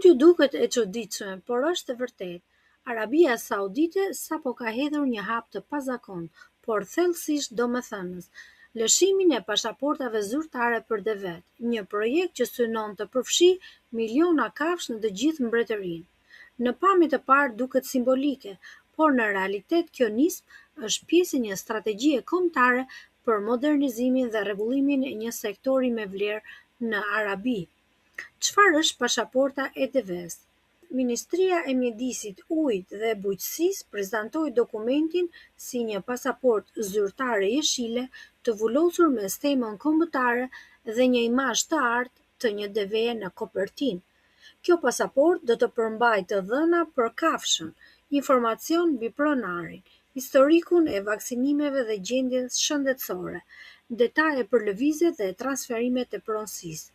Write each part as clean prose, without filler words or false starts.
Mund t'ju duket e çuditshme, por është e vërtetë. Arabia Saudite sapo ka hedhur një hap të pazakontë, por thellësisht domethënës: lëshimin e pasaportave zyrtare për devetë, një projekt që synon të përfshijë miliona kafshë në të gjithë mbretërinë. Në pamje të parë duket simbolike, por në realitet kjo nismë është pjesë e një strategjie kombëtare për modernizimin dhe rregullimin e një sektori me vlerë në Arabi. Çfarë është pasaporta e devesë? Ministria e Mjedisit, Ujit dhe Bujqësisë prezantoi dokumentin si një pasaportë zyrtare jeshile të vulosur me stemën kombëtare dhe një imazh të artë të një deveje në kopertinë. Kjo pasaportë do të përmbajë të dhëna për kafshën, informacion mbi pronarin, historikun e vaksinimeve dhe gjendjen shëndetësore, detaje për lëvizjet dhe transferimet e pronësisë.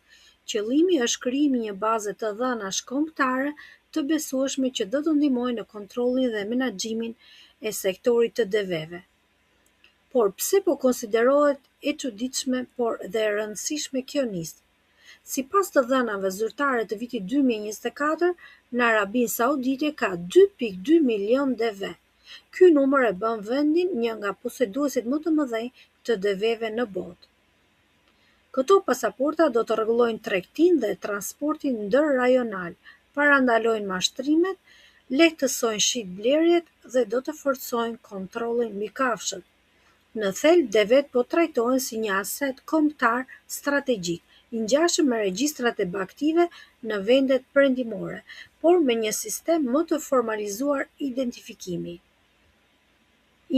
Qëllimi është krijimi i një baze të dhënash kombëtare të besueshme që do të ndihmojë në kontrollin dhe menaxhimin e sektorit të deveve. Por pse po konsiderohet e çuditshme por dhe e rëndësishme kjo nismë? Sipas të dhënave zyrtare të vitit 2024, në Arabinë Saudite ka 2.2 milion deve. Ky numër e bën vendin një nga poseduesit më të mëdhenj të deveve në botë. Këto pasaporta do të rregullojnë tregtinë dhe transportin ndërrajonal, parandalojnë mashtrimet, lehtësojnë shitblerjet dhe do të forcojnë kontrollin mbi kafshët. Në thelb, devetë po trajtohen si një aset kombëtar strategjik, i ngjashëm me regjistrat e bagëtive në vendet perëndimore, por me një sistem më të formalizuar identifikimi.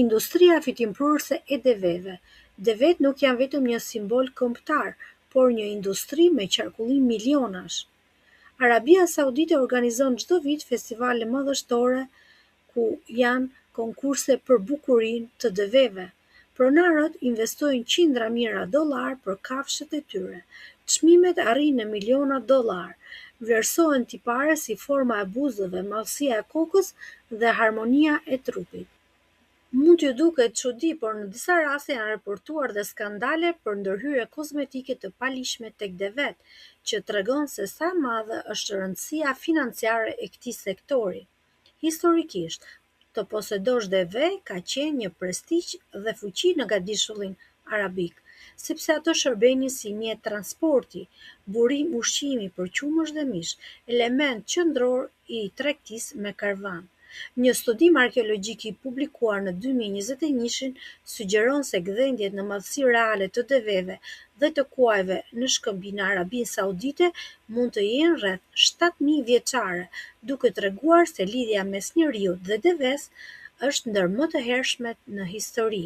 Industria fitimprurëse e deveve. Devetë nuk janë vetëm një simbol kombëtar, por një industri me qarkullim milionash. Arabia Saudite organizon çdo vit festivale madhështore ku janë konkurse për bukurinë të deveve. Pronarët investojnë qindra mijëra dollarë për kafshët e tyre. Çmimet arrijnë në miliona dollarë. Vlerësohen tipare si forma e buzëve, madhësia e kokës dhe harmonia e trupit. Mund t'ju duket çudi, por në disa raste janë raportuar dhe skandale për ndërhyrje kozmetike të paligjshme tek devetë, që tregon se sa e madhe është rëndësia financiare e këtij sektori. Historikisht, të posedosh deve ka qenë një prestigj dhe fuqi në gadishullin arabik, sepse ato shërbenin si mjet transporti, burim ushqimi për qumësht dhe mish, element qendror i tregtisë me karvan. Një studim arkeologjik i publikuar në 2021-shin sugjeron se gdhendjet në madhësi reale të deveve dhe të kuajve në shkëmbin në Arabinë Saudite mund të jenë rreth 7000 vjeçare, duke treguar se lidhja mes njeriut dhe devesë është ndër më të hershmet në histori.